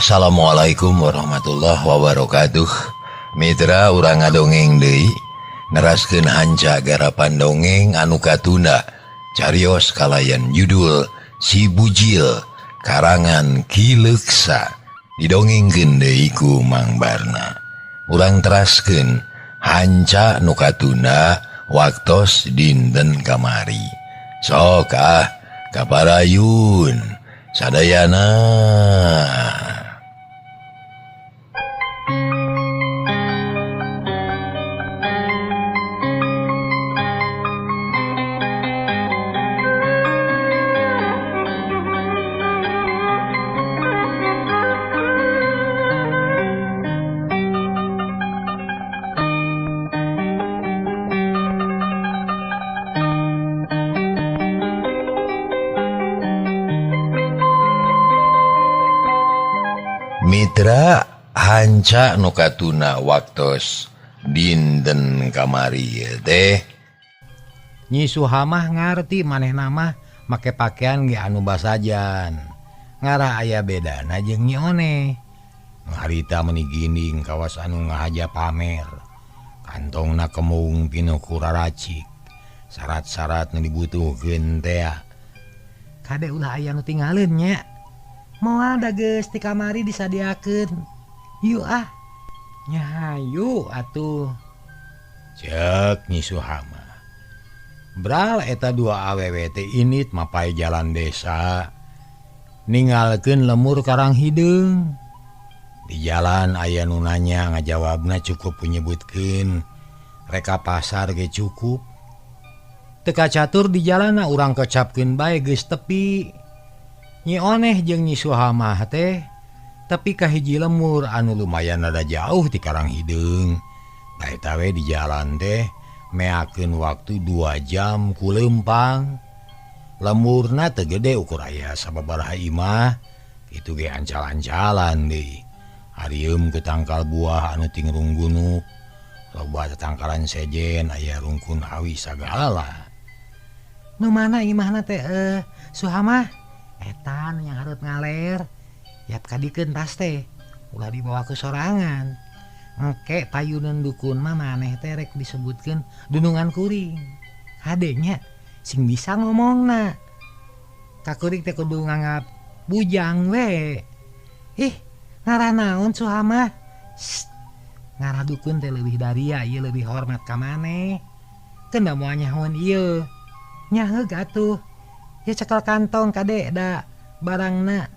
Assalamualaikum warahmatullahi wabarakatuh. Mitra urang ngadongeng deui neraskeun hanca garapan dongeng anu katunda carios kalayan judul Si Bujil karangan Ki Leuksa didongengkeun deui ku Mang Barna. Urang teraskeun hanca nu katunda waktos dinten kamari. Sok ah kaparayun sadayana. Mitra hanca nu katuna waktos dinten kamari teh. Nyi Suhamah ngarti manehna mah make pakaian ge anu basajan. Ngarah aya bedana jeung Nyi Oneh. Harita meuni ginding kawas anu ngahaja pamer. Kantongna kemung pinuh ku raracik. Syarat-syarat nu dibutuhkeun teh. Kade ulah aya nu tinggalin nya. Moal da geus ti kamari disadiakeun. Yuk ah. Nya hayu atuh. Cek Nyi Suhamah. Bral eta dua awewe teh init mapai jalan desa. Ningalkeun lemur karang hideung. Di jalan aya nu nanya ngajawabna cukup menyebutkeun reka pasar ge cukup. Teu kacatur di jalanna urang kecapkeun bae geus tepi. Nyi Oneh jeung Nyi Suhamah teh tepi ka hiji lemur anu lumayan rada jauh ti karang hideung. Da eta we di jalan teh meakeun waktu 2 jam ku leumpang. Lemurna teu gede ukur aya sababaraha imah, kitu ge ancal-ancalan deui. Harieum ku tangkal buah anu tingrung gunuk, loba tatangkalan sejen aya rungkun awi sagala. Nu mana imahna teh Suhamah? Etan yang harus ngaler yap kadikeun tas teh ulah dibawa ke sorangan. Engke payuneun dukun mah maneh teh rek disebutkeun dunungan kuring. Kadenya sing bisa ngomongna. Ka kuring teh kudu nganggap bujang we. Ih, ngarah naon Suhamah? Sst, ngarah dukun teh leuwih daria ieu leuwih hormat ka maneh. Keun da moal nyahoan ieu. Nyaheug atuh. Ya cekel kantong kade da barangna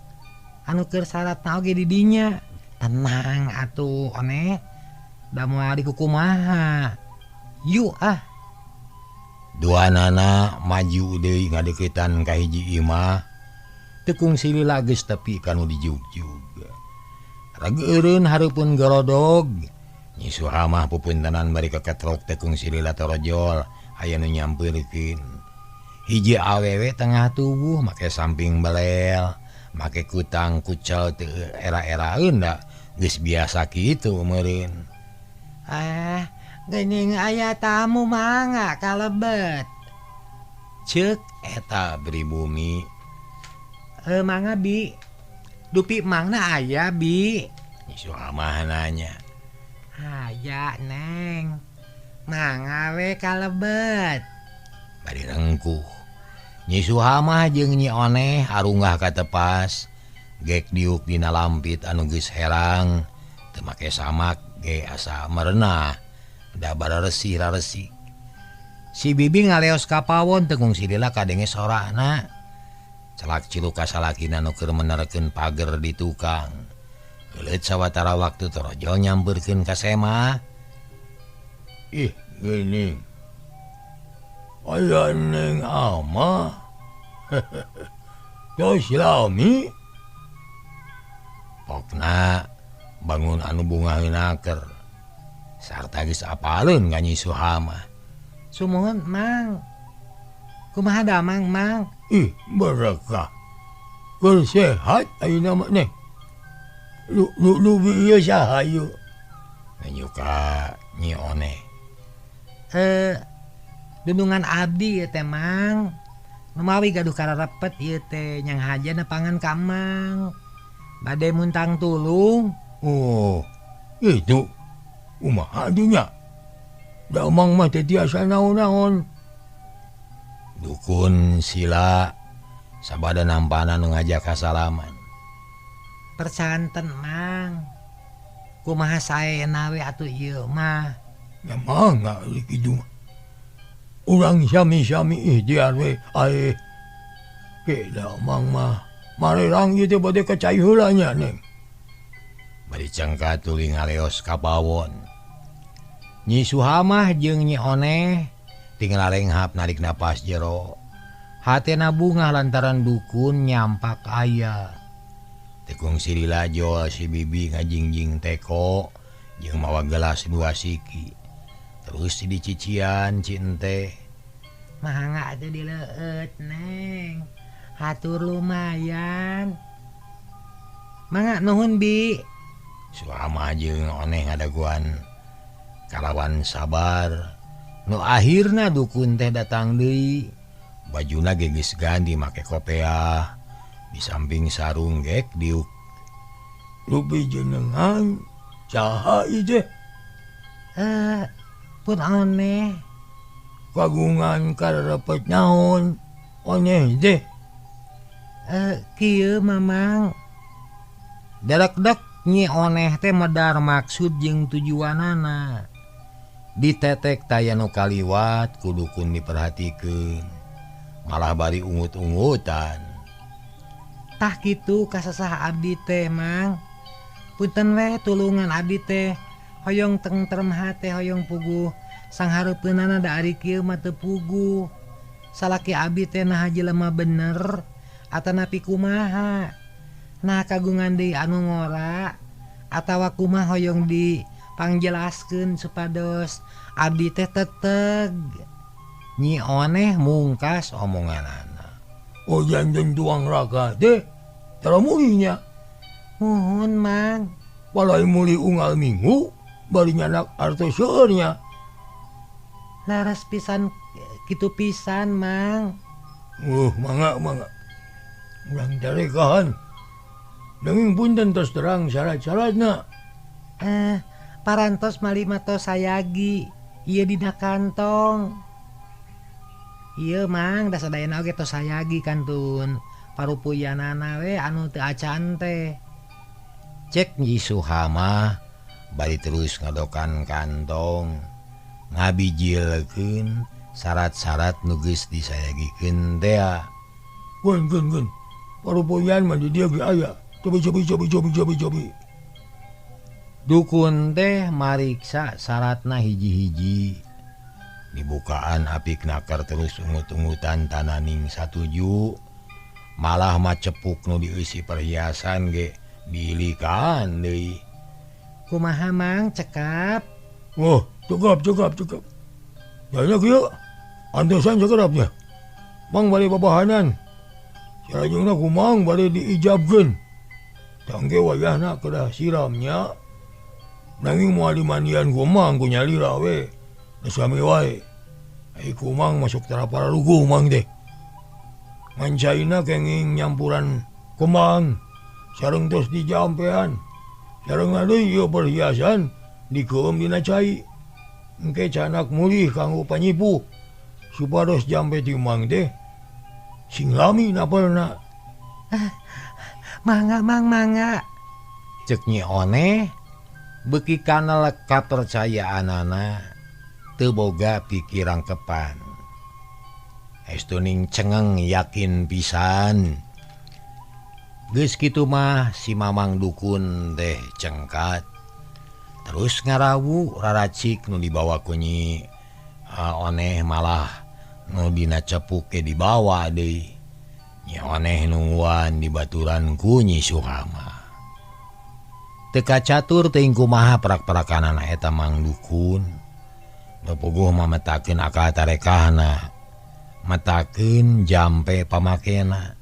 anu keur syaratna oge di dinya. Tenang atuh Oneh, da moal dikukumaha. Yuk ah. Duanana maju deui ngadeukeutan ka hiji imah. Teu kungsi lila geus tepi ka nu dijugjug. Rageureun hareupeun gorodog. Nyi Suhamah pupuntenan bari kaketrok teu kungsi lila torojol aya nu nyampeurkeun. Hiji awewe tengah tubuh make samping belel, make kutang kucel teu era-eraeun da geus biasa kitu meureun. Ah, geuning aya tamu mangga kalebet. Ceuk eta pribumi. Mangga bi. Dupi mangna aya bi. Nyi Suhamah nanya. Aya neng. Mangga we kalebet. Bari rengkuh. Nyi Suhamah jeung Nyi Oneh arunggah ka tepas, gek diuk dina lampit anu geus herang, teu make samak ge asa merenah, da bararesih-raresih. Si Bibi ngaleos ka pawon teu kungsi lila kadenge sorana. Celak ciluk ka salakina nu keur menerkeun pager di tukang. Leuleut sawatara waktu torojol nyampeurkeun ka semah. Ih, geuning. Aya neng ama. Geus lami. Pokna bangun anu bungaheun aker. Sarta geus apaleun ka Nyi Suhamah. Sumuhun Mang. Kumaha damang Mang? Ih, barakah. Keur sehat ayeuna mah neh. Nu nu ieu saha ieu? Nyuka Nyi Oneh. Dunungan abdi ieu teh Mang. Numawi gaduh kararepet ieu teh nyang haja nepangan ka Mang. Bade muntang tulung. Oh, itu kumaha nya. Da Mang mah teu tiasa naon-naon. Dukun sila sabada nampana nu ngajak kasalaman. Persanten Mang. Kumaha saena we atuh ieu mah. Ya mangga kitu mah. Urang sami-sami ikhtiar we ae. Ke da Mang mah marerang ieu teh bade ka cai heula nya Neng. Bari cengkat tuluy ngaleos ka pawon. Nyi Suhamah jeung Nyi Oneh tinggal renghap narik napas jero. Hatena bungah lantaran dukun nyampak aya. Tekung silila jol si bibi ngajingjing teko jeung mawa gelas dua siki. Terus dicician cinte. Mangga atuh dileueut Neng. Hatur lumayan. Mangga nuhun bi. Suhamah jeung Oneh ngadaguan kalawan sabar. Nu akhirna dukun teh datang deui. Bajuna ge geus ganti make kopeah. Di samping sarung gek diuk. Rupi jenengan saha ieu teh? Pun Oneh. Kagungan karepet naon Oneh teh? Kieu Mamang. Dedek-dek Nyi Oneh teh medar maksud jeung tujuanana. Ditetek taya nu kaliwat ku dukun diperhatikeun. Malah bari ungut-ungutan. Tah kitu kasasah abdi teh Mang. Punten we tulungan abdi teh. Hoyong tentrem hate hoyong puguh. Sanghareupeunana da ari kieu mah teu puguh. Salaki abdi teh naha jelema bener atanapi kumaha. Nah kagungan deui anu ngora atawa kumaha hoyong dipangjelaskeun supados abdi teh teteg. Nyi Oneh mungkas omonganana. Oh janten tuang raga teh tara mulihnya. Muhun Mang. Walai mulih unggal minggu bari nyanak artos seueurnya. Laras pisan kitu pisan Mang. Mangga mangga. Urang tarekahan. Nanging punten tos terang syarat-syaratna. Parantos malima tos sayagi ieu dina kantong. Ieu Mang da sadayana oge tos sayagi kantun. Parupuyanana we anu teu acan teh. Cek Nyi Suhamah bari terus ngadokan kantong ngabijilkeun syarat-syarat nu geus disayagikeun tea. Gun gun gun. Parupuyan mah di dieu ge aya. Cobi cobi cobi cobi cobi cobi. Dukun teh mariksa syaratna hiji-hiji. Dibukaan apik nakar terus ungut-ungutan tananing satuju. Malah mah cepuk nu dieusi perhiasan ge dilikan deui. Kumaha Mang cekap? Oh, cekap cekap cekap. Jaya kieu antosan cakerapnya. Mang bari babahanan. Salajengna kumang bari diijabkeun. Tangge wayahna kedah siramnya. Nanging moal dimandian kumang ku nyalira we. Sami wae. Ai kumang masuk tara paralugu mang teh. Mancaina kenging nyampuran kumang sareng tos dijampean. Sareng deui ieu perhiasan dikeum dina cai. Engke canak mulih kanggo panyipu supados jampe ti mang teh sing lami napelna. Mangga Mang mangga. Cek Nyi Oneh beuki kana leka percayaanana. Teu boga pikiran kepan. Estuning cengeng yakin pisan. Geus kitu mah si Mamang dukun teh cengkat. Terus ngarawu raracik nu dibawa ku Nyi Oneh malah nu dina cepuk ge dibawa deui. Nyi Oneh nungguan di baturan ku Nyi Suhamah. Teu kacatur teuing kumaha prak-prakanana eta Mang dukun. Puguh mah metakeun akal tarekahna, metakeun jampe pamakena,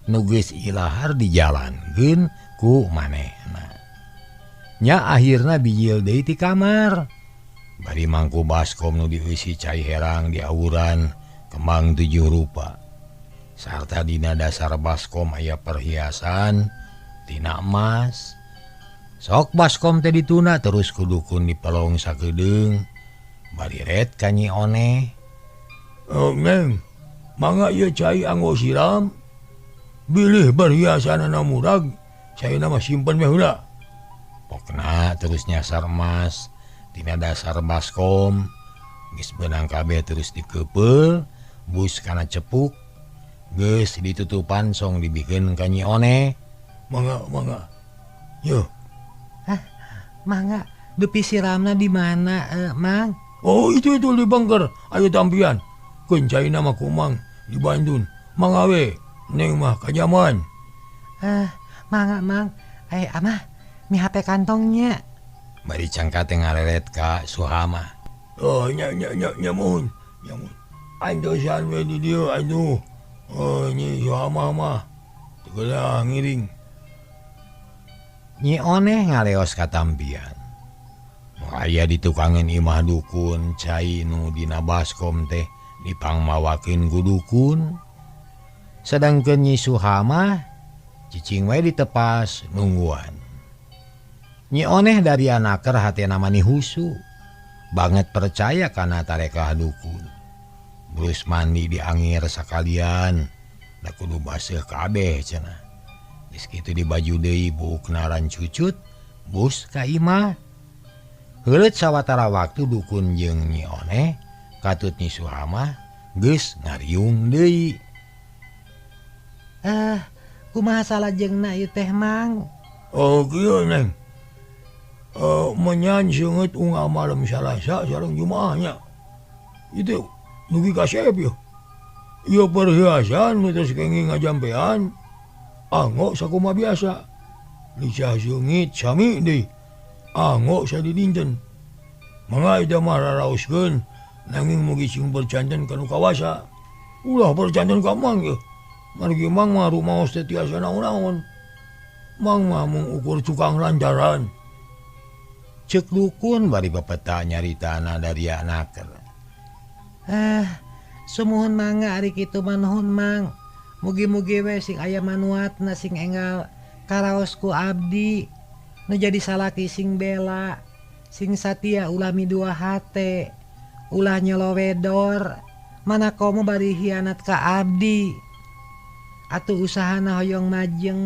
nu geus ilahar dijalankeun ku manehna. Nya akhirna bijil deui ti kamar. Bari mangku baskom nu dieusi cai herang diawuran kembang 7 rupa. Sarta dina dasar baskom aya perhiasan tina emas. Sok baskom teh dituna terus ku dukun dipelong sakedeung bari ret ka Nyi Oneh. Oh, Neng, mangga ieu cai anggo siram. Bilih perhiasanana murag, caina mah simpen we heula. Pokna terus nyasar emas tina dasar baskom. Geus beunang kabeh terus dikeupel, bus kana cepuk. Geus ditutupan song dibikeun ka Nyi Oneh. Mangga, mangga. Yo. Hah, mangga dupi siramna di mana, Mang? Oh, itu di bangker. Ayo tampian. Keun caina mah kumang di Bandung. Mangga we, neng mah kajaman. Mangga, Mang. Amah, mi HP kantongnya. Bari cangkat teh ngareret ka Suhama. Oh, nya nya nya nya muhun. Nya muhun. Antosan we di dieu atuh. Oh, Nyi Suhama mah teu geura ngiring. Nyi Oneh ngaleos ka tampian. Aya ditukangeun imah dukun cai nu dina baskom teh dipangmawakeun ku dukun. Sedangkeun Nyi Suhama cicing we ditepas nungguan. Nyi Oneh dari anaker hatena mani husu. Banget percaya kana tarekah dukun. Terus mandi diangir sakalian, da kudu baseuh kabeh cenah. Geus kitu dibaju deui buukna rancucut, bus ka imah. Heuleut sawatara waktu dukun jeung Nyi Oneh katut Nyi Suhama geus ngariung deui. Kumaha salajengna ieu teh, Mang? Oh, kieu Neng. Menyan seungeut unggal malam Salasa sareng Jumaahnya. Itu nugi kasep yo. Ieu perhiasan nu tos kenging ngajampean anggo sakumaha biasa. Licah seungit sami deui. Anggo sadidinten. Mangga eta mah raraoskeun nanging mugi sing percanten ka nu kawasa. Ulah percanten ka Mang ye. Margi Mang mah rumaos teh tiasa naon-naon. Mang mah mung ukur tukang lantaran. Cek dukun bari bapeta nyaritana dari anaker. Sumuhun mangga ari kitu mah nuhun Mang. Mugi-mugi we sing aya manuatna sing enggal karaos ku abdi. Nu jadi salaki sing bela, sing satia ulah midua hate, ulah nyelowedor, mana komo bari hianat ka abdi. Atuh usahana hoyong majeng,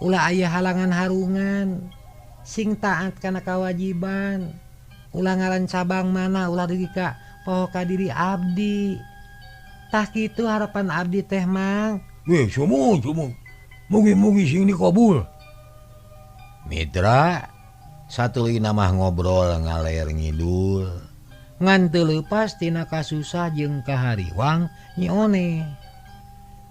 ulah aya halangan harungan, sing taat kana kawajiban, ulah ngaran cabang mana ulah dugi ka poho ka diri abdi. Tah kitu harapan abdi teh Mang. Weh, sumuhun sumuhun. Mugi-mugi sing dikabul. Mitra satuluyna mah ngobrol ngaler ngidul. Ngan teu leupas tina kasusah jeung kahariwang Nyi Oneh.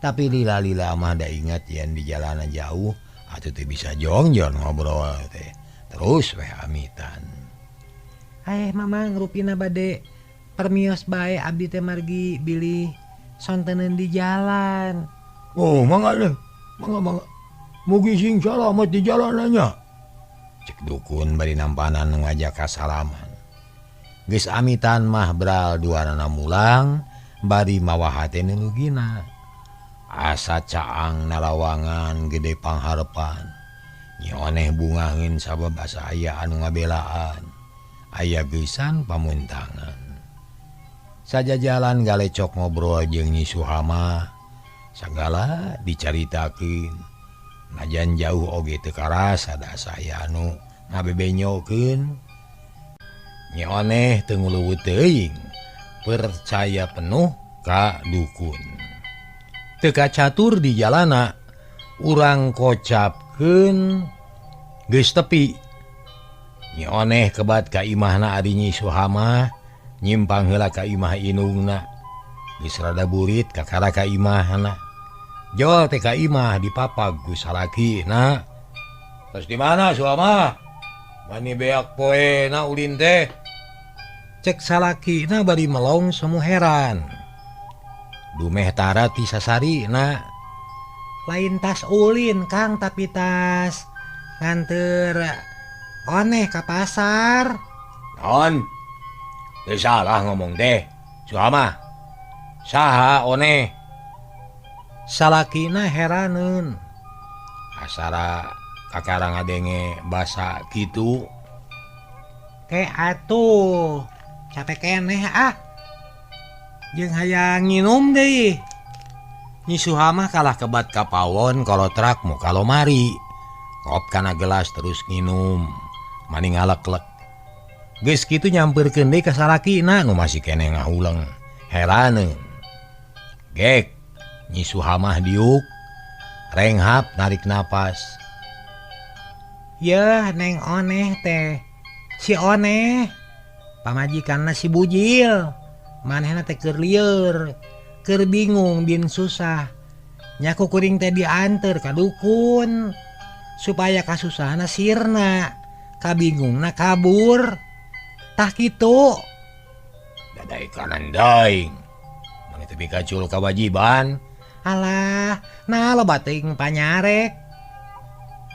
Tapi lila-lila mah da ingat yen di jalanan jauh atuh teu bisa jongjon ngobrol teh. Terus weh amitan. Mamang rupina bade permios bae abdi teh margi bilih sonteneun di jalan. Oh, mangga deh. Mangga mangga. Mugi sing salamet di jalanannya. Cek dukun bari nampanan ngajak kasalaman. Geus amitan mah bral duanana mulang bari mawa hate nu lugina. Asa caang narawangan gede pangharepan. Nyi Oneh bungaheun sabab asa aya anu ngabelaan. Aya geusan pamuntangan. Sajajalan galecok ngobrol jeung Nyi Suhama, sagala dicaritakeun. Najan jauh oge teu karasa da asa aya anu ngabebenyokeun. Nyi Oneh teu nguluwut teuing, percaya penuh ka dukun. Teu kacatur di jalana, urang kocapkeun geus tepi. Nyi Oneh kebat ka imahna ari Nyi Suhama, nyimpang heula ka imah indungna. Geus rada burit kakara ka imahna. Jol teh ka imah dipapag ku salakina. Terus di mana Suhama? Mani beak poena ulin teh. Cek salakina bari melong semu heran. Dumeh tara ti sasarina. Lain tas ulin Kang, tapi tas nganter Oneh ka pasar. Non, teu salah ngomong teh. Suhama. Saha Oneh? Salakina heraneun. Asara kakara ngadenge basa kitu. Ke atuh capek keneh ah. Jeung hayang nginum deui. Nyi Suhamah kalah kebat ka pawon kolotrak muka lomari. Kop kana gelas terus nginum. Mani ngaleklek. Geus kitu nyampeurkeun deui ka salakina nu masih keneh ngahuleng. Heraneun. Gek Nyi Suhamah diuk. Renghap narik napas. Yeuh Neng Oneh teh. Si Oneh pamajikanna si Bujil. Manehna teh keur lieur, keur bingung bin susah. Nya ku kuring teh dianteur ka dukun supaya kasusahna sirna, kabingungna kabur. Tah kitu. Dadai kanan daing. Mani teu pikacul kawajiban. Alah, nah loba teuing panyarek.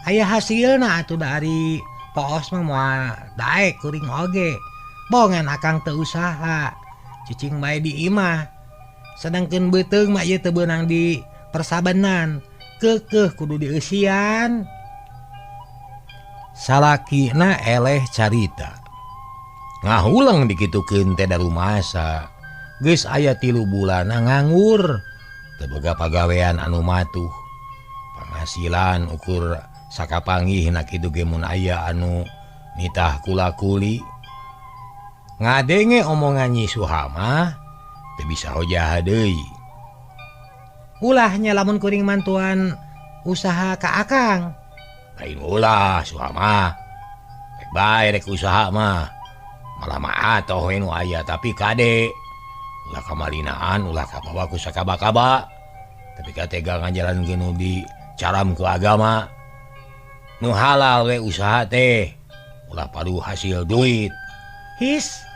Aya hasilna atuh dari poos mah moal daek kuring oge. Bongan akang teu usaha. Cicing bae di imah. Sedangkeun beuteung mah ieu teu beunang di persabenan. Keukeuh kudu dieusian. Salakina eleh carita. Ngahuleng dikitukeun teh darumasa. Geus aya 3 bulanna nganggur. Teu boga pagawean anu matuh. Panghasilan ukur sakapanggihna kitu ge mun aya anu nitah kula-kuli. Ngadenge omongan Nyi Suhamah teu bisa hojah deui. Ulahnya lamun kuring mantuan usaha ka akang. Lain ulah Suhamah. Rek bae rek usaha mah. Malah mah atoh we nu aya tapi kade. Ulah kamalinaan, ulah kabawa ku sakaba-kaba. Tapi ka tega ngajalankeun nu di caram ku agama. Nu halal we usaha teh. Ulah padu hasil duit. His.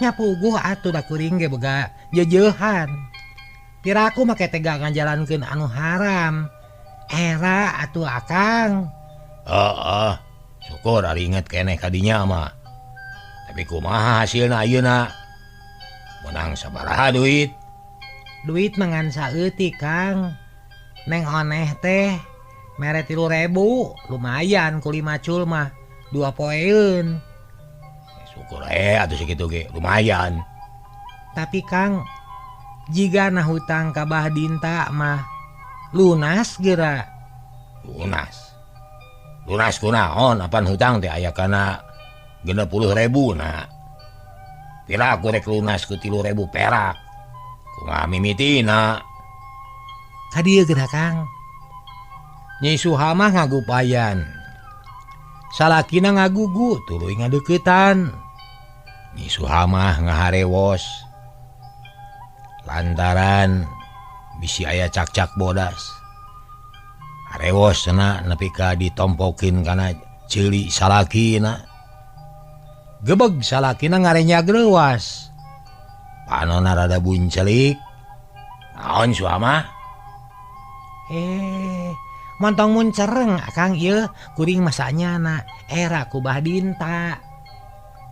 Nya puguh atuh da kuring ge boga jeujehan. Piraku make tega ngajalankeun anu haram. Era atuh akang. Heeh, syukur ari inget keneh ka dinya mah. Tapi kumaha hasilna ayeuna? Menang sabaraha duit? Duit mah ngan saeutik, Kang. Neng Oneh teh mere 3.000, lumayan ku 5 cul mah 2 poeun. Syukur atuh sakitu ge lumayan. Tapi Kang, jigana hutang ka Bah Dinta mah lunas geura. Lunas. Lunas kunaon apan hutang teh aya kana 60.000 na. Pira aku rek lunas ku 3.000 perak. Kumaha mimitina? Ka dieu geura Kang. Nyi Suhamah ngagupayan. Salakina ngagugu tuluy ngadeuketan. Nyi Suhamah ngaharewos. Lantaran bisi aya cakcak bodas. Harewos cenah nepi ka ditompokeun kana ceuli salakina. Gebeg salakina ngarenya greuwas. Panona rada buncelik. Naon Suhamah? Montong mun cereng akang ieu kuring masanyana era ku Bah Dinta.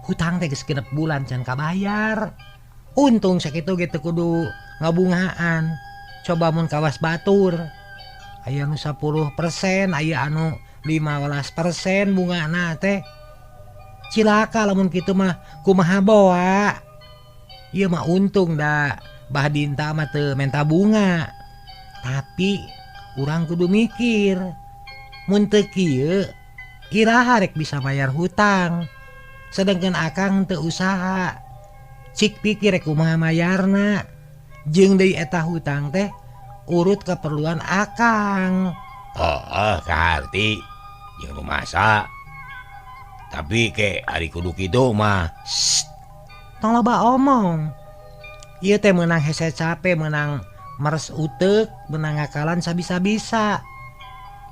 Hutang teh geus 6 bulan can kabayar. Untung sakitu ge teu kudu ngabungaan. Coba mun kawas batur. Aya nu 10%, aya anu 15% bungana teh. Cilaka lamun kitu mah kumaha boa. Ieu mah untung da Bah Dinta mah teu menta bunga. Tapi urang kudu mikir. Mun teu kieu iraha rek bisa bayar hutang. Sedangkan akang teu usaha. Cik pikir rek kumaha mayarna. Jeung deui eta hutang teh urut keperluan akang. Oh, kaharti jeung rumasa. Tapi ke ari kudu kitu mah. Tong loba omong. Ieu teh meunang hese cape, meunang meres uteuk, meunang ngakalan sabisa-bisa.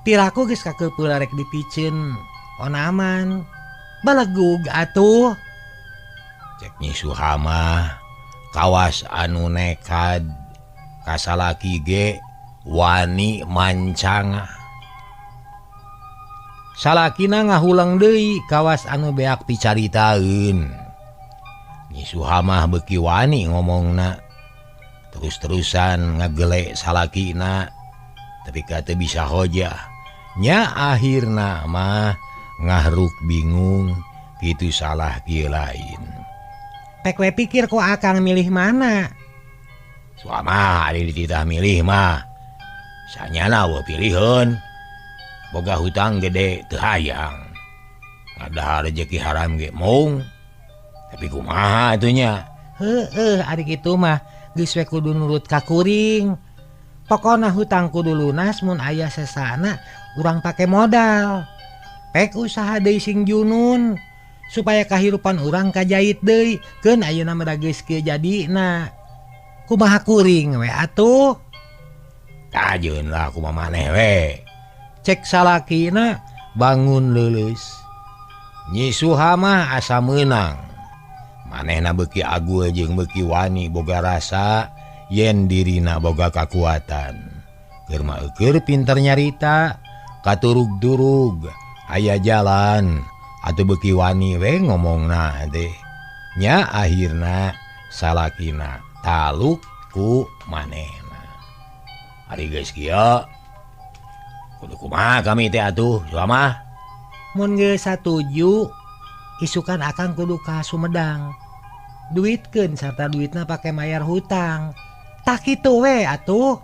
Piraku geus kakeupeuh rek dipiceun onaman. Balegug atuh. Cek Nyi Suhamah kawas anu nekad kasalaki ge wani mancangah. Salakina ngahuleng deui kawas anu beak picaritaeun. Nyi Suhamah beuki wani ngomongna. Terus-terusan ngagele salakina tapi ka teu bisa hojah. Nya akhirna mah ngahruk bingung kitu salah kieu lain. Pek we pikir ku akang milih mana? Suama ari dititah milih mah sanyana we piliheun. Boga hutang gede teu hayang. Ngadahar rejeki haram ge mung. Tapi kumaha atuh nya? Heueuh ari kitu mah geus we kudu nurut ka kuring. Pokona hutang kudu lunas mun aya sesana urang pake modal. Pek usaha deui sing junun supaya kahirupan urang kajait deui keun ayeuna mah geus kieu jadina. Kumaha kuring we atuh? Kajeun lah kumaha maneh we. Cek salakina bangun leuleus. Nyi Suha mah asa meunang. Manehna beuki agul jeung beuki wani boga rasa yen dirina boga kakuatan. Keur mah eueur pinter nyarita, katurug-durug aya jalan atuh beuki wani we ngomongna teh. Nya akhirna salakina taluk ku manehna. Ari geus kieu kudu kumaha kami teh atuh Suha mah? Mun geus satuju isukan akang kudu ka Sumedang. Duitkeun sarta duitna pake mayar hutang. Tah kitu we atuh.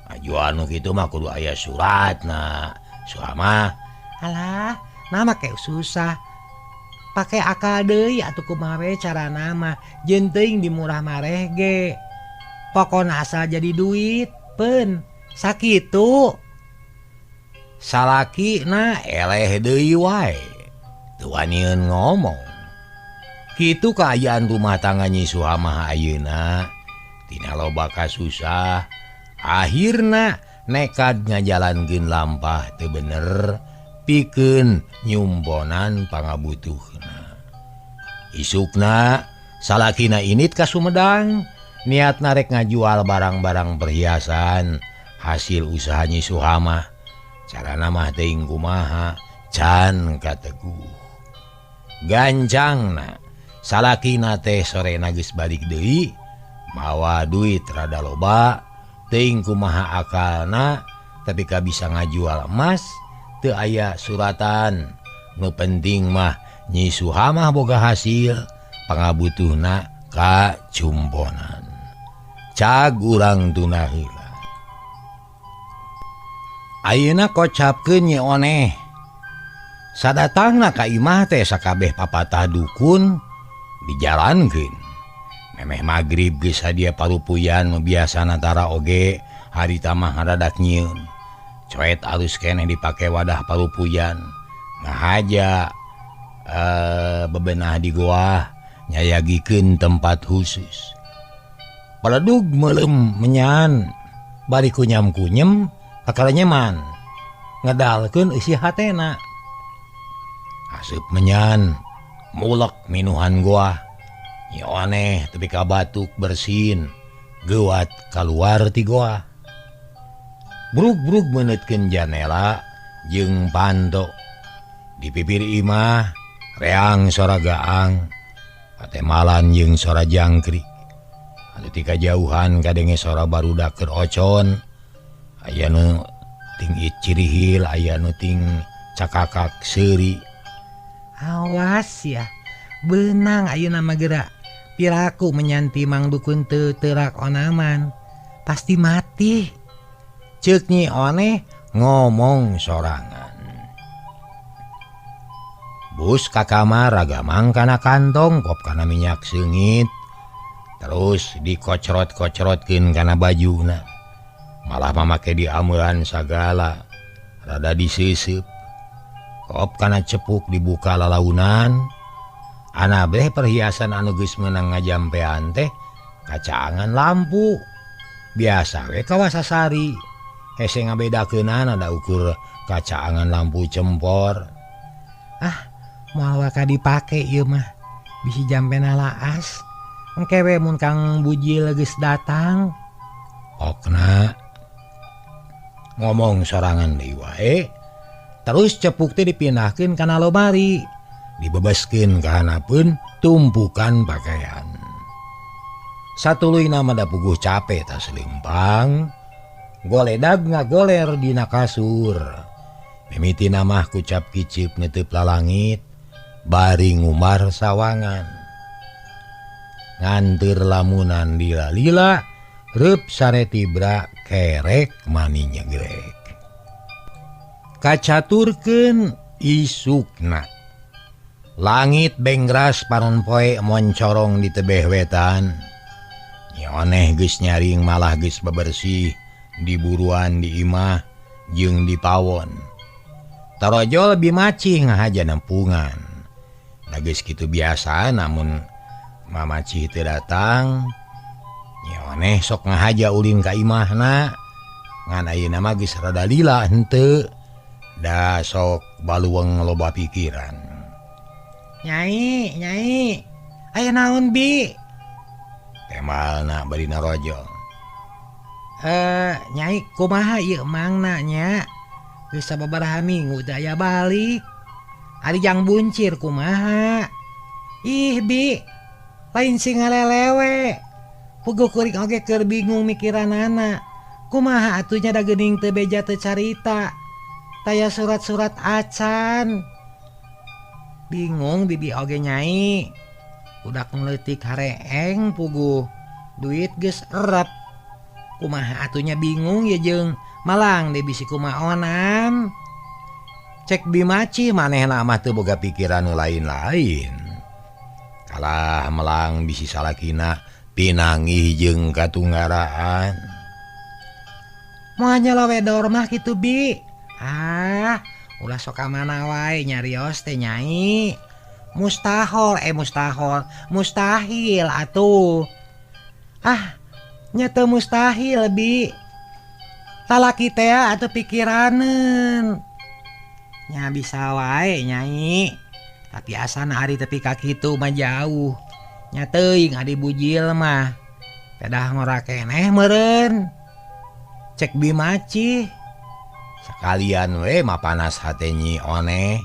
Ajuan nu kitu mah kudu aya suratna. Suha mah. Alah, nah make susah. Pake akal deui atuh kumaha we carana mah. Jeung teuing dimurah mareh ge. Pokona asal jadi duit peun. Sakitu. Salakina eleh deui wae. Teu wanieun ngomong. Kitu kaayaan rumah tangga Nyi Suha mah ayeuna. Tina loba kasusah, akhirna nekad ngajalankeun lampah teu bener pikeun nyumponan pangabutuhna. Isukna salakina init ka Sumedang, niatna rek ngajual barang-barang perhiasan hasil usaha Nyi Suha mah. Carana mah teuing kumaha can kateguh. Gancangna salakina teh sorena geus balik deui mawa duit rada loba teuing kumaha akalna tapi ka bisa ngajual emas teu aya suratan. Nu penting mah Nyi Suha mah boga hasil pangabutuhna ka cumponan. Cag urang tuna heula. Ayeuna kocapkeun Nyi Oneh. Sadatangna ka imah teh sakabeh papatah dukun dijalankeun. Memeh magrib geus sadia parupuyan nu biasana tara oge harita mah haradak nyieun. Coet alus keneh dipake wadah parupuyan. Ngahaja bebenah di goah nyayagikeun tempat khusus. Paledug meuleum menyan bari kunyam-kunyem kakalenyeman ngedalkeun eusi hatena. Asup menyan mulek minuhan goah. Nyi Oneh tepi ka batuk bersin geuwat kaluar ti goah. Brug-brug meunetkeun janela jeung panto. Di pipir imah reang sora gaang, patemalan jeung sora jangkrik. Anu ti kajauhan kadenge sora barudak keur ocon. Aya nu ting cirihil, aya nu ting cakakak seuri. Awas ya, benang ayeuna mah geura. Piraku menyanti Mang Dukun teu teurak onaman, pasti mati. Ceuk Nyi Oneh ngomong sorangan. Bus ka kamar ragamang kana kantong kop kana minyak seungit. Terus dikocrot-kocrotkeun kana bajuna. Malah mamake diamean sagala, rada disiseup. Kop kana cepuk dibuka lalaunan. Anabeh perhiasan anu geus meunang ngajampean teh kacaangan lampu. Biasa we kawasasari. Hese ngabedakeunana da ukur kacaangan lampu cempor. Ah, moal waka dipake ieu mah. Bisi jampena laas. Engke we mun Kang Bujil geus datang. Okna ngomong sorangan deui wae. Terus cepuk teh dipindahkeun kana lomari. Dibebaskeun ka hanapeun tumpukan pakaian. Satuluyna mah da puguh capek tas lempang. Goledag ngagoler dina kasur. Mimiti namah kucap kicip netep lalangit bari ngumar sawangan. Nganteur lamunan lila-lila reup sare tibra kerek mani nyegrek. Kacaturkeun isukna. Langit benggras panon poe moncorong di tebeh wetan. Nyi Oneh geus nyaring malah geus bebersih di buruan di imah jeung di pawon. Tarojol Bimacih ngahaja nempungan. Da geus kitu biasa namun Mamacih teu datang. Nyi Oneh sok ngahaja ulin ka imahna. Ngan ayeuna mah geus rada lila henteu. Da sok baluweung loba pikiran. Nyai, nyai, aya naon bi? Temalna bari narojol. Nyai kumaha ieu mangna nya? Geus sababaraha minggu teu aya balik. Ari jang buncir kumaha? Ih bi, lain sing ngalelewe. Puguh kuring oge keur bingung mikiranana. Kumaha atuh nya da geuning teu beja teu carita. Taya surat-surat acan. Bingung bibi oge nyai. Udak leutik hareeng puguh. Duit geus erep. Kumaha atunya bingung ya jeung malang deui bisi kumaha onam. Cek Bimaci manehna mah teu boga pikiran nu lain-lain. Kalah melang bisi salakina pinangih jeung katunggaraan. Moal nyalawedor mah kitu bi. Ah, ulah sok ka mana wae nyarios teh nyai. Mustahol mustahil atuh. Ah, nya teu mustahil bi. Talaki teh atuh pikiraneun. Nya bisa wae nyai. Tapi asana ari tepi ka kitu mah jauh. Nya teuing adi bujil mah. Pedah ngora keneh meureun. Cek Bimaci. Sekalian we mah panas hate Nyi Oneh.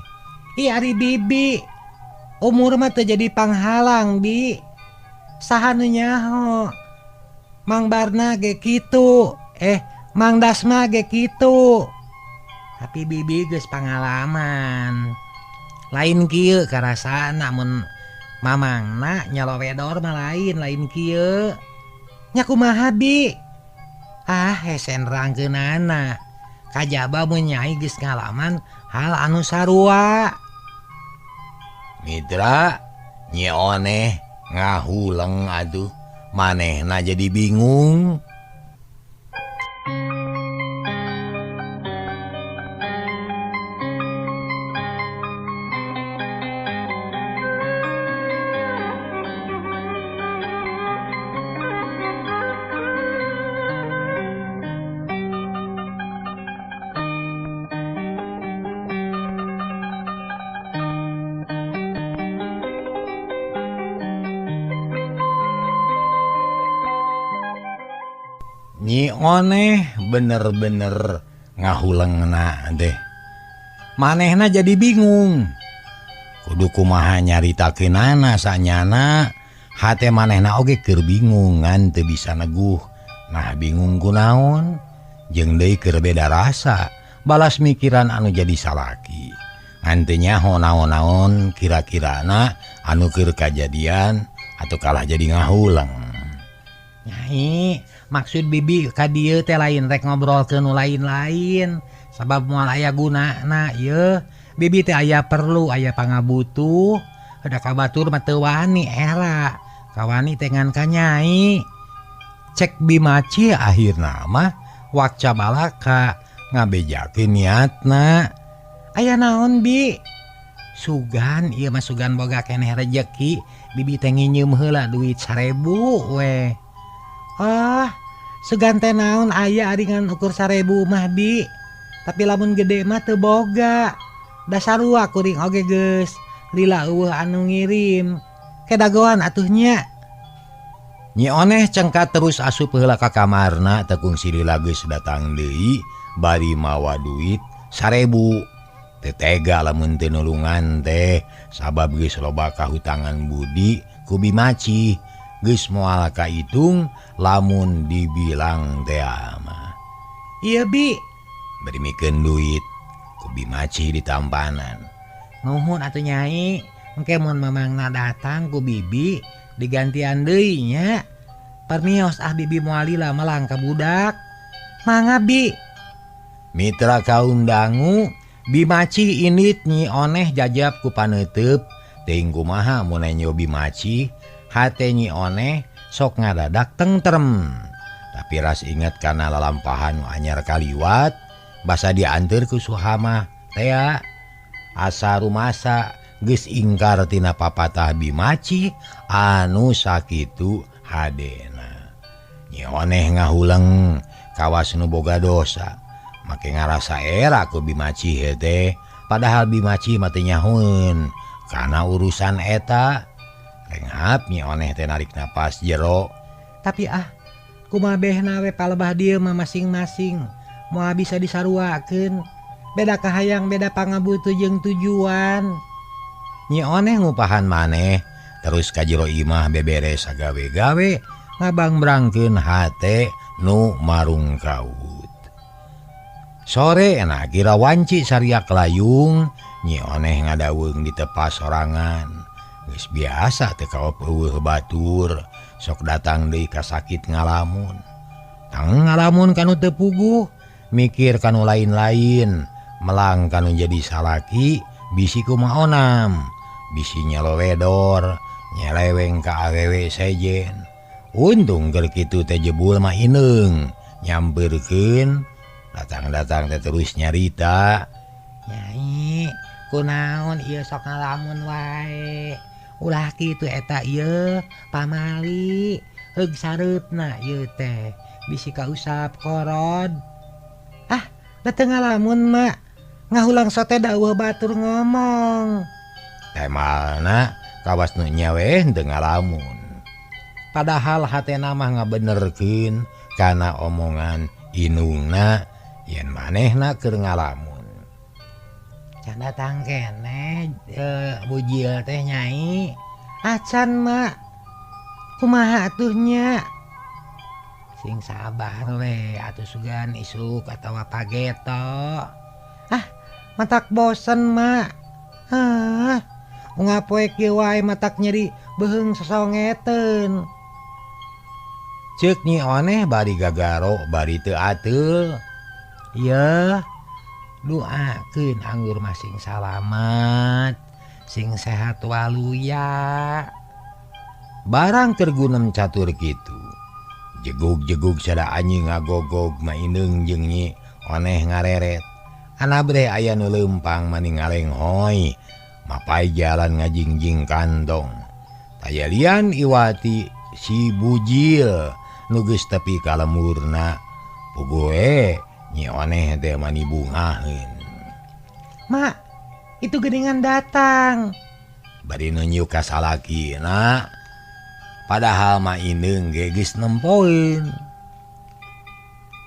Ih ari bibi. Umur mah teu jadi panghalang bi. Saha nu nyaho? Mang Barna ge kitu. Mang Dasma ge kitu. Tapi bibi geus pangalaman. Lain kieu karasana mun mamangna nyalowedor mah lain kieu. Nya kumaha bi? Ah hese nerangkeunana. Kajaba mun nyai geus ngalaman hal anu sarua. Mitra Nyi Oneh ngahuleng atuh manehna jadi bingung. Nyi Oneh bener-bener ngahulengna deh. Manehna jadi bingung. Kudu kumaha nyaritakeunana sanyana hate manehna oge keur bingung ngan teu bisa neguh. Nah bingung kunaon jeung deui keur beda rasa balas mikiran anu jadi salaki. Ngan teu nyaho naon-naon kira-kirana anu keur kajadian atau kalah jadi ngahuleng. Nyai, maksud bibi ka dieu teh lain rek ngobrolkeun nu lain-lain sabab moal aya gunana ieu. Bibi teh aya perlu aya pangabutuh da ka batur mah teu wani era kawani teh ngan ka nyai. Cek Bimaci akhirna mah wakca balaka ngabejakeun niatna. Aya naon bi? Sugan ieu mah sugan boga keneh rejeki bibi teh nginjeum heula duit 1000 we. Ah, sugan teh naon aya ari ngan ukur 1000 mah bi. Tapi lamun gede mah teu boga. Da sarua kuring oge geus lila eueuh anu ngirim. Kedagoan atuh nya. Nyi Oneh cengkat terus asup heula ka kamarna teu kungsi lila geus datang deui bari mawa duit 1000. Teu tega lamun teu nulungan teh sabab geus loba kahutangan budi ku Bimaci. Geus moal kahitung lamun dibilang teh mah. Ieu bi bari mikeun duit Ku Bimaci ditampanan. Nuhun atuh Nyai, engke mun mamangna datang ku bibi digantian deui nya. Permios ah bibi moal lila melang ka budak. Mangga bi. Mitra kaum dangu Bimaci init Nyi Oneh jajab ku paneuteub teuing kumaha mun nenyo Bimaci hate Nyi Oneh sok ngadadak tentrem. Tapi ras inget kana lalampahan nu anyar kaliwat basa dianteur ku Suhamah tea asa rumasa geus ingkar tina papatah Bimaci anu sakitu hadena. Nyi Oneh ngahuleng kawas nu boga dosa make ngarasa era ku Bimaci heuh padahal Bimaci mah teu nyahoeun kana urusan eta. Renghap Nyi Oneh teh narik napas jero. Tapi ah kumaha behna we palebah dieu mah masing-masing moal bisa disaruakeun. Beda kahayang beda pangabutuh jeung tujuan. Nyi Oneh ngupahan maneh terus ka jero imah beberes sagawe-gawe ngabangbrangkeun hate nu marungkaut. Sore enak kira wanci sariak layung Nyi Oneh ngadaweung di tepas sorangan. Geus biasa teu kaop eueuh batur sok datang deui ka sakit ngalamun. Tang ngalamun kanu teu puguh mikir kanu lain-lain melang kanu jadi salaki bisi kumaha onam bisi nyelowedor nyeleweng ka awewe sejen. Untung keur kitu teh jebul mah ineung nyampeurkeun datang-datang teh terus nyarita. Nyai kunaon ieu sok ngalamun wae. Ulah kitu eta ieu pamali heug sareupna ieu teh bisi kausap korod. Ah da teu ngalamun mak ngahulang sote da eueuh batur ngomong. Temalna kawas nu nya we henteu ngalamun. Padahal hatena mah ngabenerkeun kana omongan inungna yen manehna keur ngalamun. Can datang keneh bujil teh Nyai. Acan mak. Kumaha atuh nya? Sing sabar we atuh sugan isuk atawa pageto. Ah matak bosen mak. Hah unggal poe kieu wae matak nyeri beuheung sosongeteun. Ceuk Nyi Oneh bari gagaro bari teu ateul. Yeuh doakeun anggur masing salamat sing sehat waluya. Barang keur gunem catur kitu jegug-jegug sada anjing ngagogog maineung jeung Nyi Oneh ngareret. Anabreh aya nu leumpang mani ngalenghoy mapai jalan ngajingjing kantong. Tayalian iwati si Bujil nu geus tepi ka lemurna. Puguh we Nyi Oneh teh mani bungaheun. Mak, itu geuningan datang. Bari nunjuk ka salakina. Padahal mah indeung ge geus nempoeun.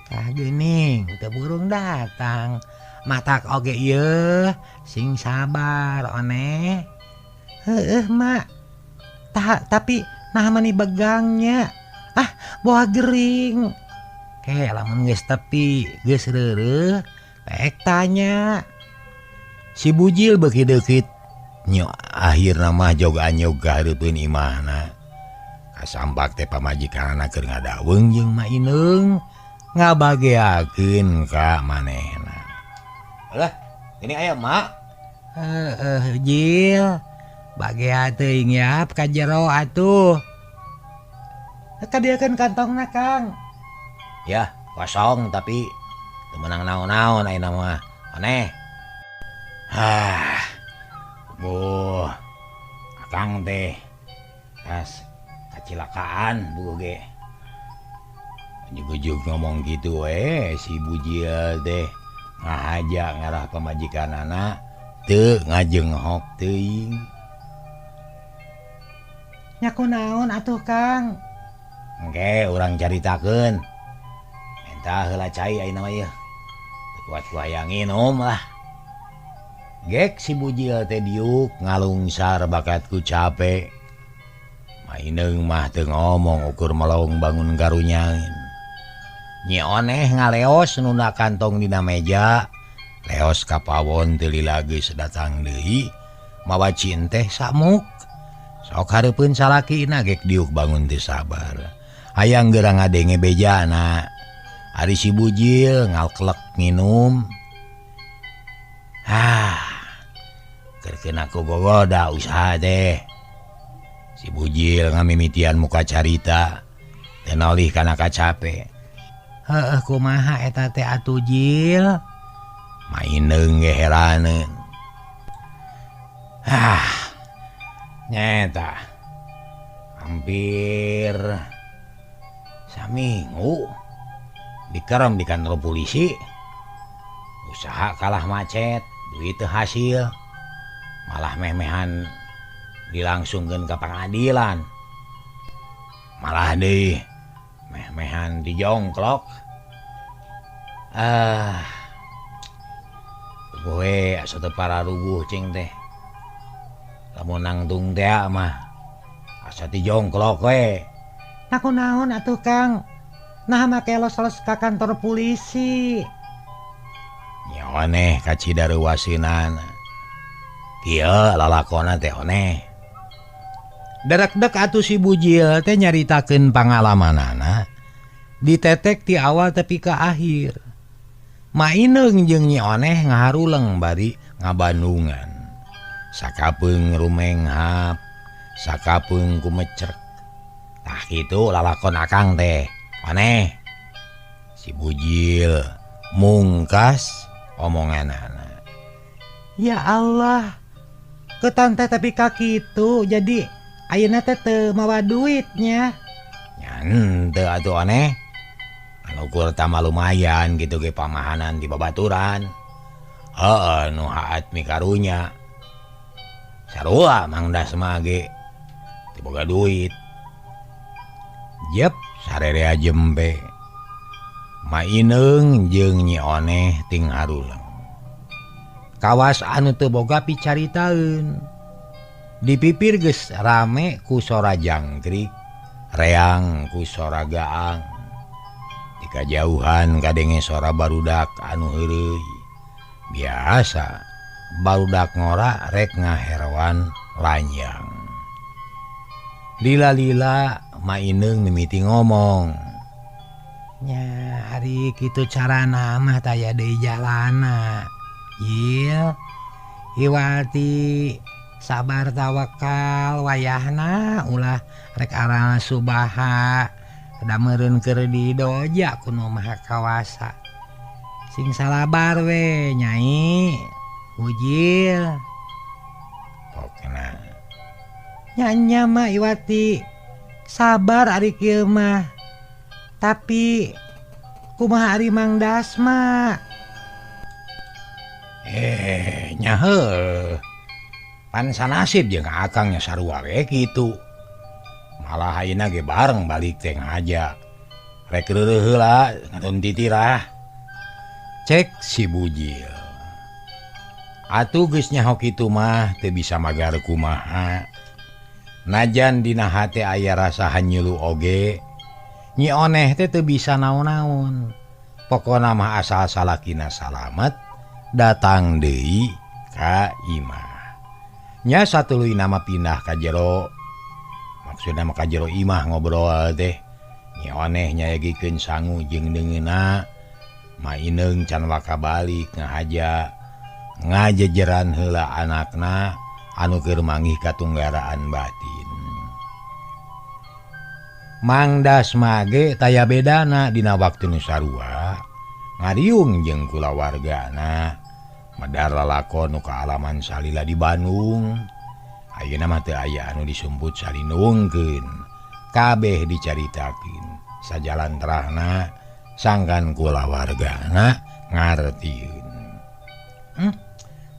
Tah geuning teu burung datang. Matak oge ieu sing sabar Oneh. Heueuh mak. Tah tapi nah mani begangnya. Ah boa gering. Ke lamun geus tepi geus reureuh pek tanya. Si Bujil beuki deukit nyo akhirna mah jog anyog ka hareupeun imahna. Kasampak teh pamajikanna keur ngadaweung jeung Ma Inung ngabageakeun ka manehna. Alah, ini aya mak. Heeh, Jil. Bagea teuing yap ka jero atuh. Kadieukeun kantongna, Kang. Ya, kosong tapi teu meunang naon-naon ayeuna mah. Aneh. Hah. Buh. Akang teh tas kacilakaan buh ge. Ujug-ujug ngomong gitu we si Bujil teh ngahaja ngarah pamajikanana teu ngajenghok teuing. Nya kunaon atuh, Kang? Engke urang caritakeun. Mentah heula cai ayeuna mah ieu. Teu kuat ku hayang nginum lah. Gek si Bujil teh diuk ngalungsar bakatku capek. Maineung mah teu ngomong ukur melong bangun karunyaeun. Nyi Oneh ngaleos nunda kantong dina meja Leos ka pawon teu lila geus datang deui mawa cinteh samuk. Sok hareupeun salakina gek diuk bangun teu sabar. Hayang geura ngadenge bejana. Ari si Bujil ngalkelek nginum. Ah, keur kena ku gogoda usaha teh. Si Bujil ngamimitian muka carita. Teu nolih kana kacape. Heueuh kumaha eta teh atuh Jil? Maineung ge heraneun. Ah, nyeta hampir saminggu dikerem di kantor polisi. Usaha kalah macet, duit teu hasil, malah meh-mehan dilangsungkeun ka pengadilan. Malah deui meh-mehan dijongklok. Ah, gue asa teu pararuguh cing teh. Lamun nangtung teh mah asa dijongklok we. Nah kunaon atuh Kang? Nah make los-los ka kantor polisi. Nya oneh ka Cidaruwasinana. Kieu lalakona teh oneh. Darekdek atuh si Bujil teh nyaritakeun pangalamanana ditetek ti awal tepi ka akhir. Maineung jeung Nyi Oneh ngaharuleng bari ngabandungan. Sakapeung rumenghap, sakapeung kumecrek. Tah kitu lalakon akang teh. Oneh. Si Bujil mungkas omonganana. Ya Allah, ketan teh tapi ka kitu jadi ayeuna teh teu mawa duitnya. Nya henteu atuh oneh. Anu ukur tama lumayan gitu ge pamahanan di babaturan. Heeh nu haat mikarunya. Sarua Mang Dasma ge teu boga duit. Jep sarerea jempe. Maineung jeung Nyi Oneh ting haruleng. Kawas anu teu boga picaritaeun. Di pipir geus rame ku sora jangkrik, reang ku sora gaang. Di kajauhan kadenge sora barudak anu heureuy. Biasa barudak ngora rek ngaheroan lanyang. Lila-lila Maineung mimiti ngomong. Nya ari kitu carana mah taya deui jalana. Yil, iwati sabar tawakal wayahna ulah rek aral subaha da meureun keur didoja ku Nu Maha Kawasa. Sing salabar we Nyai Bujil. Pokna nya mah Iwati sabar ari kieu mah. Tapi kumaha ari Mang Dasma? Nya heuh. Pan sanasib jeung akang nya sarua we kitu. Malah ayeuna ge bareng balik teh ngaja. Rek reureuh heula ngatun titirah. Cek si Bujil. Atuh geus nyaho kitu mah teu bisa magar kumaha. Najan dina hate aya rasa hanyulu oge, Nyi Oneh teh teu bisa naon-naon. Pokona mah asal salakina salamet datang deui ka imah. Nya satuluyna mah pindah ka jero. Maksudna mah ka jero imah ngobrol teh. Nyi Oneh nyayagikeun sangu jeung deungeunna. Maineung can waka balik ngahaja ngajejeran heula anakna anu keur manggih katunggaraan batin. Mang Dasma ge taya bedana dina waktu nu sarua ngariung jeung kulawargana medar lalakon nu kaalaman salila di Bandung. Ayeuna mah teu aya anu disumput salinungkeun, kabeh dicaritakeun sajalan terahna sangkan kulawargana ngartieun.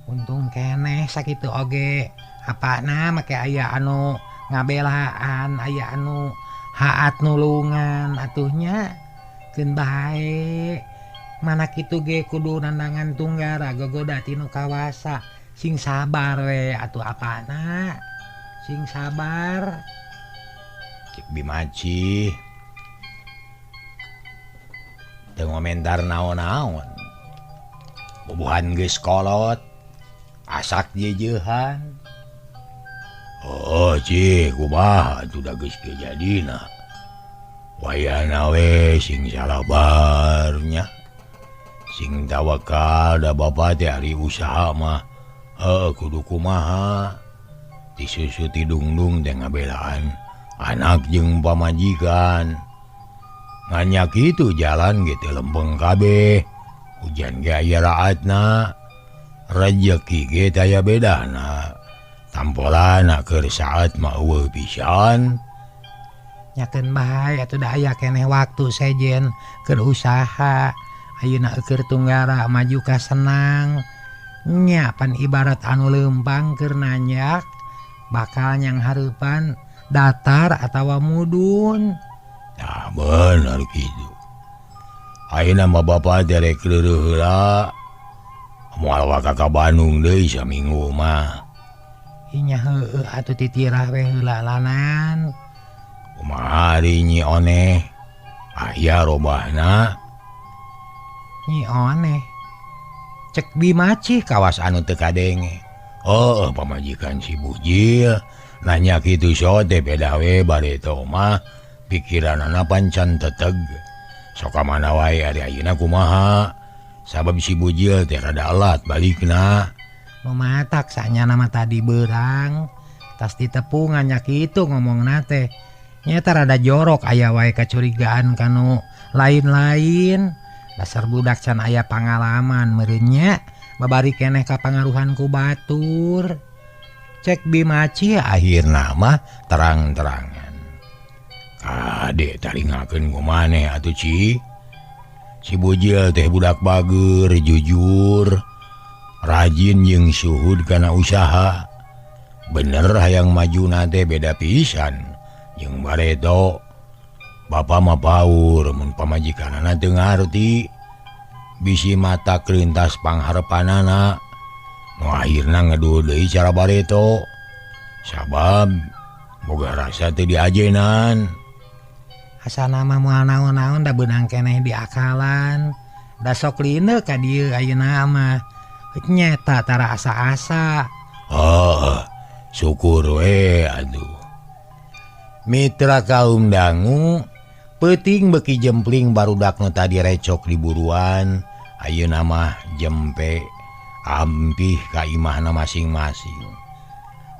Untung keneh sakitu oge apana make aya anu ngabelaan, aya anu haat nulungan atuhnya keun bae. Mana kitu ge kudu nandangan tunggara gogoda tinu kawasa. Sing sabar we atuh apana, sing sabar. Cek Bimaci teu ngomentar naon-naon. Bubuhan geus kolot asak jejeuhan. Oh cih kumaha atuh da geus kejadina. Wayahna we sing salabarnya. Sing tawakal da bapa teh ari usaha mah heuh kudu kumaha. Disusu ti dungdung teh ngabelaan anak jeung pamajikan. Ngan kitu jalan ge teu lempeng kabeh. Hujan ge aya raatna, rejeki ge taya bedana. Tampolana keur saat mah eueuh pisan. Nyakeun bae atuh da aya keneh waktu sejen keur usaha. Ayeuna keur tunggara maju ka senang. Nya pan ibarat anu leumpang keur nanjak bakal nyang hareupan datar atawa mudun. Tah bener kitu. Ayeuna mah bapa teh rek leureut heula. Moal waka ka Bandung deui saminggu mah. Inya heueuh atuh titirah we heula lanan. Kumaha ari Nyi Oneh? Aya robahna. Nyi Oneh. Cek Bimacih kawas anu teu kadenge. Oh, pamajikan si Bujil nanya kitu sote beda we bareto mah pikiranana pancan teteg. Sok ka mana wae ari ayeuna kumaha? Sabab si Bujil teh rada alat balikna. Mematak sanya nama tadi berang tas ditepungan nya kitu ngomongna teh. Nyata rada jorok aya wae kacurigaan kanu lain-lain. Dasar budak can aya pangalaman meureun nya babari keneh kapangaruhan ku batur. Cek Bimacih akhirna mah terang-terangan. Kade taringakeun ku maneh atuh Ci. Si Bujil teh budak bager, jujur, rajin jeung suhud kana usaha. Bener hayang majuna teh beda pisan jeung bareto. Bapa mah paur mun pamajikanana teu ngarti. Bisi mata kelintas pangharepanana. Nu akhirna ngedul deui cara bareto. Sabab boga rasa teu diajenan. Asana mah moal naon-naon da beunang keneh diakalan. Da sok lineuk ka dieu ayeuna mah. Nyeta tara asa-asa. Oh, syukur we aduh. Mitra kaum dangu peuting beuki jempling barudak nu tadi recok di buruan. Ayeuna mah jempe ampih ka imahna masing-masing.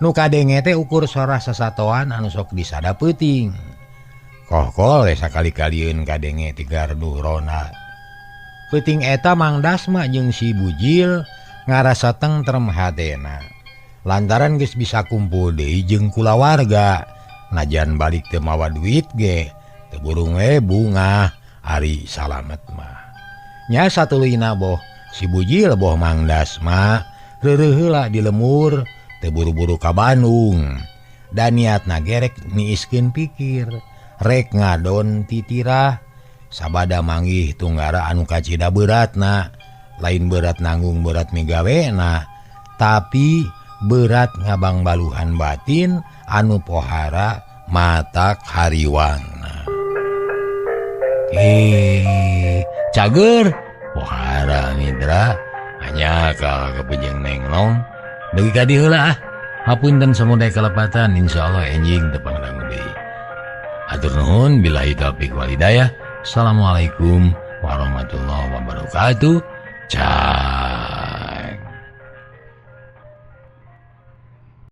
Nu kadenge teh ukur sora sasatoan anu sok disada peuting. Kohkol we sakali-kalieun kadenge ti gardu rona. Peuting eta Mang Dasma jeung si Bujil ngarasa tentrem hatena. Lantaran geus bisa kumpul deui jeung kulawarga. Najan balik teu mawa duit ge teu burung we bungah ari salamet mah. Nya satuluyna boh si Bujil boh Mang Dasma reureuh heula di lemur teu buru-buru ka Bandung. Dan niatna gerek niiskeun pikir rek ngadon titirah sabada manggih tunggara anu kacida beratna, lain berat nanggung berat migawena, tapi berat ngabang baluhan batin anu pohara matak hariwangna. Cager pohara mitra hanya kalau kepejeng nenglong dugi ka dieu heula ah. Hapunten samudaya kalepatan, insyaallah enjing tepang dangu deui. Atur nuhun, billahi taufiq wal hidayah. Assalamualaikum warahmatullahi wabarakatuh. Ciao.